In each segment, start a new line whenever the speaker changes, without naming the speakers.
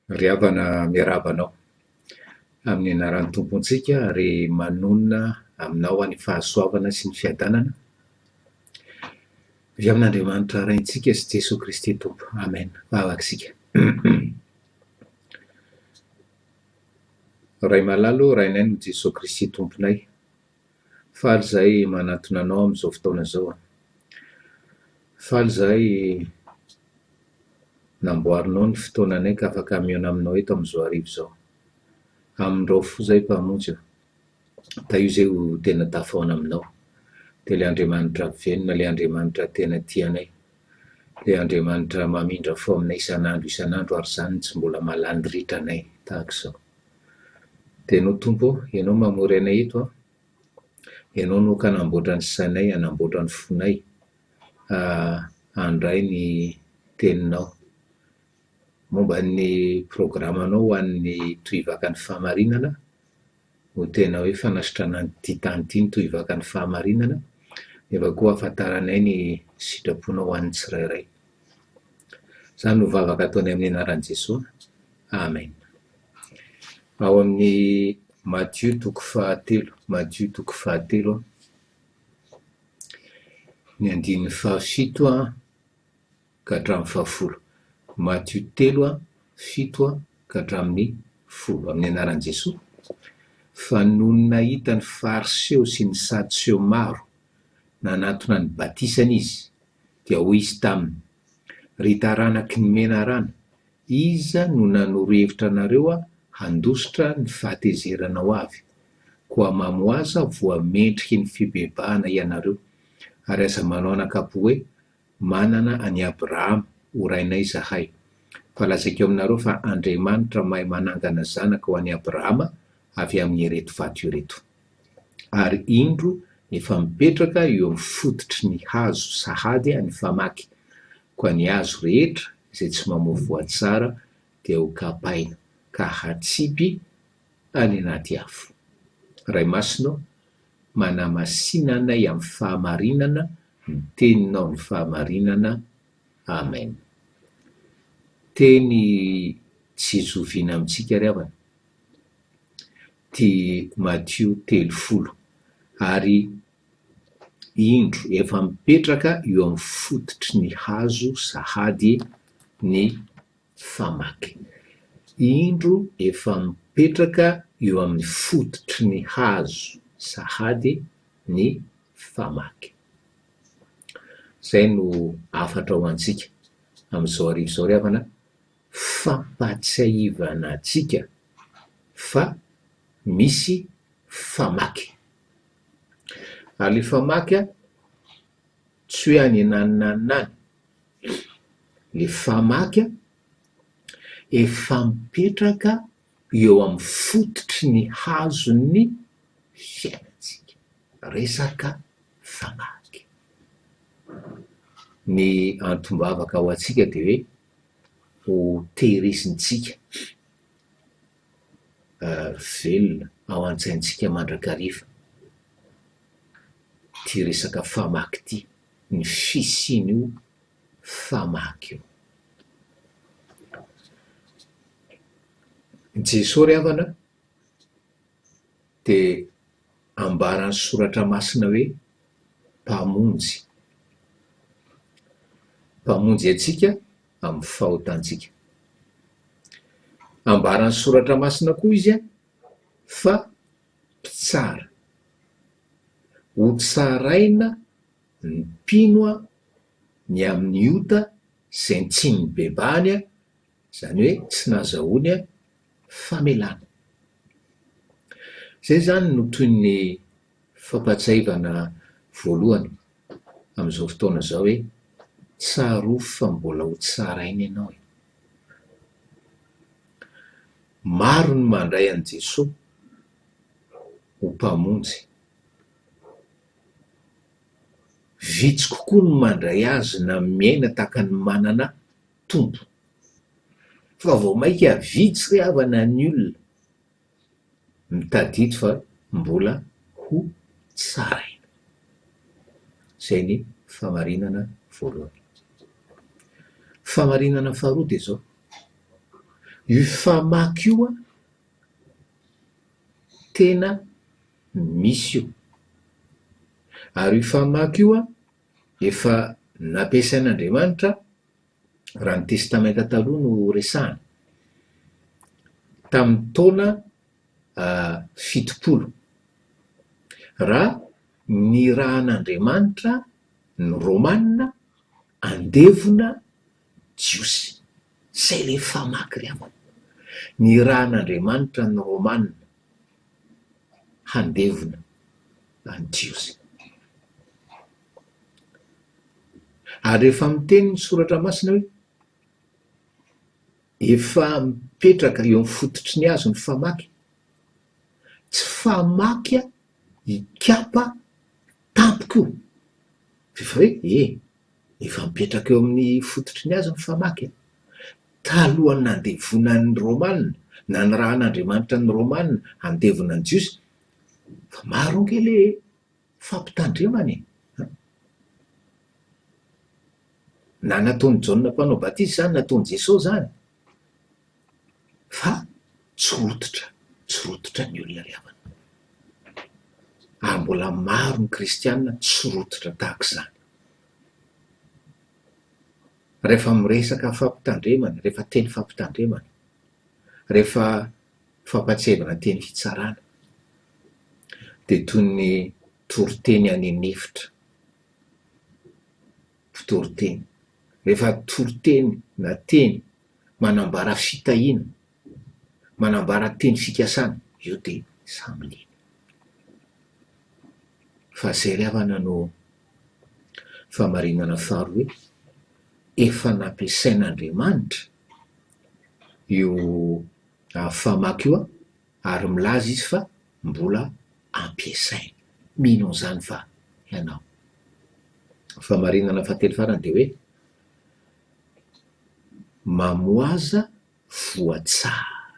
Ry havana miarahaba anao amin'ny anaran'ny Tompontsika ary manonona aminao ny fahasoavana sy ny fiadanana avy amin'Andriamanitra Raintsika sy Jesoa Kristy Tompo. Amen. Vavaka isika. Ray malala ô, Rainay no Jesoa Kristy Tomponay. Faly izahay manatona Anao amin'izao fotoana izao. Faly izahay Namboarinao ny fotoananay ka afaka mihaona aminao eto amin'izao hariva izao. Amindrao fo izahay Mpamonjy ô. Tahio izay ho tena tafahaona aminao. Dia ilay Andriamanitra velona, ilay Andriamanitra tena tia anay, ilay Andriamanitra mamindra fo aminay isan'andro isan'andro ary izany tsy mbola mahalany ritra anay tahaka izao. Dia Ianao Tompo ô, Ianao mamory anay eto an. Ianao no hanamboatra ny sainay, hanamboatra ny fonay. handray ny teninao. Momba ny programanao ho an'ny tohivakan'ny fahamarinana, ho tena hoe fanasitranana an'ity tany ity ny tohivakan'ny fahamarinana, nefa koa ahafantaranay ny sitraponao ho an'ny tsirairay. Izany no vavaka ataonay amin'ny anaran'i Jesoa. Amen. Ao amin'ny Matio toko fahatelo, Matio toko fahatelo. Ny andininy fahafito ka hatramin'ny fahafolo. Matio telo, fito ka hatramin'ny folo. Amin'ny anaran'i Jesoa. Fa nony nahita ny Fariseo sy ny Sadoseo maro nanatona ny batisany izy, dia hoy izy taminy, Ry taranaky ny menarana, Iza no nanoro hevitra anareo handositra ny fahatezerana ho avy? Koa mamohaza voa mendriky ny fibebahana ianareo, ary aza manao anakapo hoe, Manana an'i Abrahama ho rainay izahay. Fa lazaiko aminareo fa Andriamanitra mahay manangana zanaka ho an'i Abrahama avy amin'ireto vato ireto. Ary indro efa mipetraka eo amin'ny fototry ny hazo sahady ny famaky, koa ny hazo rehetra izay tsy mamoa voa tsara dia ho kapaina ka hatsipy any anaty afo. Ray Masina ô, manamasina anay amin'ny fahamarinana ny Teninao ny fahamarinana. Amen. Teny tsy zoviana amintsika ry havana. Ity Matio 30, Ary indro efa mipetraka eo amin'ny fototry ny hazo sahady ny famaky. Indro efa mipetraka eo amin'ny fototry ny hazo sahady ny famaky. Izay no hafatra ho antsika amin'izao hariva izao ry havana. Fampahatsiahivana antsika fa misy famaky. Ary ilay famaky tsy hoe any ananona any any. Ilay famaky efa mipetraka eo amin'ny fototry ny hazon'ny fiainantsika. Resaka famaky. Ny antom-bavaka ho antsika dia hoe ho tehirizintsika velona ao an-tsaintsika mandrakariva ity resaka famaky ity, ny fisian'io famaky io. Jesoa ry havana dia ambaran'ny soratra masina hoe Mpamonjy. Mpamonjy antsika amin'ny fahotantsika. Ambaran'ny soratra masina koa Izy fa Mpitsara. Hotsaraina ny mpino ny amin'ny ota izay tsy nibebahany, izany hoe tsy nazahoany famelana. Izay izany no toy ny fampahatsiahivana voalohany amin'izao fotoana izao hoe tsarovy fa mbola ho tsaraina ianao e! Maro ny mandray an'i Jesoa ho Mpamonjy. Vitsy kokoa ny mandray Azy na miaina tahaka ny manana Tompo. Fa vao mainka vitsy ry havana ny olona mitadidy fa mbola ho tsaraina. Izay ny famarinana voalohany. Famarinana faharoa dia izao, Io famaky io tena misy io. Ary io famaky io efa nampiasain'Andriamanitra raha ny Testamenta Taloha no resahana, tamin'ny taona 70, raha nirahan'Andriamanitra ny Romana handevona Jiosy. Izay ilay famaky ry havana. Nirahan'Andriamanitra ny Romana handevona an'ny Jiosy. Ary rehefa miteny ny Soratra Masina hoe efa mipetraka eo amin'ny fototry ny hazo ny famaky, tsy famaky hikapa tampoka io, fa efa hoe e, efa mipetraka eo amin'ny fototry ny hazo ny famaky e. Talohan'ny nandevonan'ny Romana, nanirahan'Andriamanitra ny Romana handevona ny Jiosy, fa maro ange le fampitandremana e! Na nataon'i Jaona Mpanao Batisa izany, nataon'i Jesosy izany, fa tsy rototra, tsy rototra ny olona ry havana. Ary mbola maro ny kristiana tsy rototra tahaka izany. Rehefa miresaka fampitandremana, rehefa teny fampitandremana, rehefa fampatsiahivana teny fitsarana, dia toy ny toriteny any an'efitra, mpitoriteny. Rehefa toriteny na teny manambara fitahiana, manambara teny fikasana, io dia samy liana. Fa izay ry havana no fahamarinana faharoa hoe efa nampiasain'Andriamanitra io famaky io ary milaza izy fa mbola ampiasainy. Mino an'izany va ianao? Fahamarinana fahatelo farany dia hoe mamoaza voa tsara,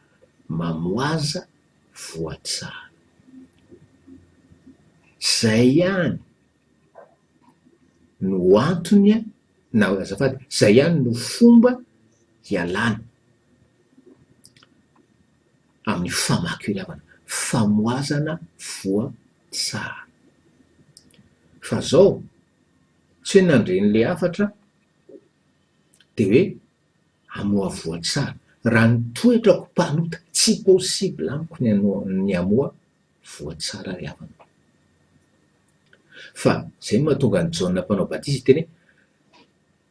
mamoaza voa tsara. Izay ihany no antony na azafady, izay ihany no fomba hialana amin'ny famaky ry havana, famoazana voa tsara. Fa zao, tsy hoe nandre an'ilay hafatra dia hoe hamoa voa tsara. Raha ny toetrako mpanota, tsy possible amiko ny ny hamoa voa tsara ry havana. Fa izay no mahatonga an'i Jaona mpanao batisa hiteny hoe,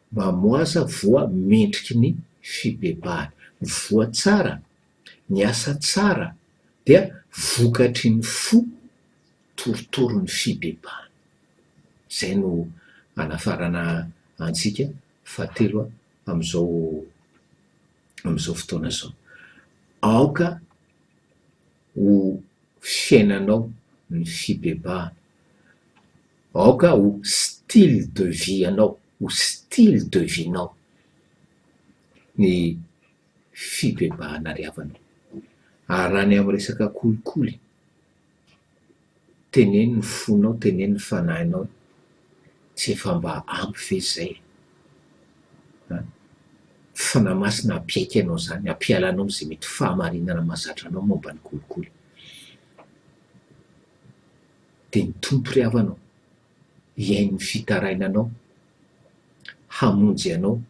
Mamoaza voa mendriky ny fibebahana. Ny voa tsara, ny asa tsara dia vokatry ny fo torotoro ny fibebahana. Izay no anafarana antsika fahatelo amin'izao amin'izao fotoana izao. Aoka ho fiainanao ny fibebahana. Aoka ho style de vie anao, ho style de vie-nao ny fibebahana ry havana. Ary raha ny amin'ny resaka kolikoly, teneno ny fonao, teneno ny fanahinao hoe tsy efa mba ampy ve izay e? An! Fanahy Masina hampiaiky anao izany, hampiala anao amin'izay mety fahamarinana mahazatra anao momba ny kolikoly. Dia ny Tompo ry havana ô, hihaino ny fitarainanao, hamonjy anao,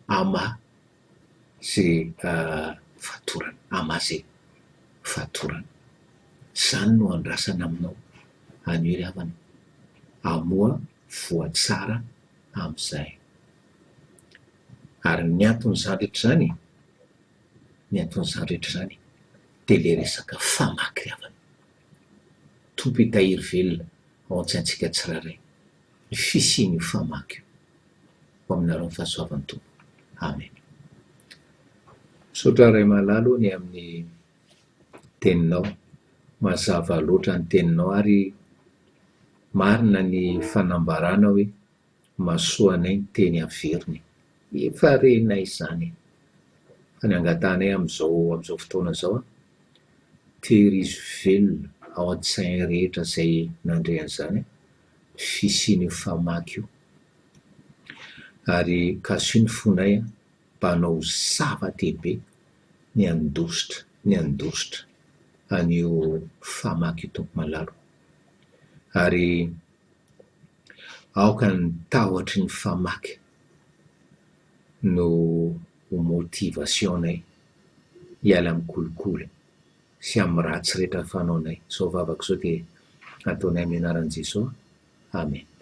hamaha izay fatorana, hamaha izay fatorana. Izany no andrasana aminao anio ry havana, hamoa voa tsara amin'izay. Ary ny anton'izany rehetra izany, ny anton'izany rehetra izany dia ilay resaka famaky ry havana. Tompo hitahiry velona ao an-tsaintsika tsirairay ny fisian'io famaky io. Ho aminareo ny fahasoavan'ny Tompo. Amen. Misaotra Ray malala ô ny amin'ny teninao. Mazava loatra ny teninao ary marina ny fanambarana hoe mahasoa anay ny teny averiny. Efa renay izany e! Fa ny angatahanay amin'izao amin'izao fotoana izao an, tehirizo velona ao an-tsain'ny rehetra izay nandre an'izany ny fisian'io famaky io. Ary kasiho ny fonay an! mba hanao ho zava-dehibe ny handositra, ny handositra an'io famaky io Tompo malala o. Ary aoka ny tahotry ny famaky no ho motivation-nay hiala amin'ny kolikoly sy amin'ny ratsy rehetra fanaonay. Izao vavaka izao dia ataonay amin'ny anaran'i Jesoa. Amen.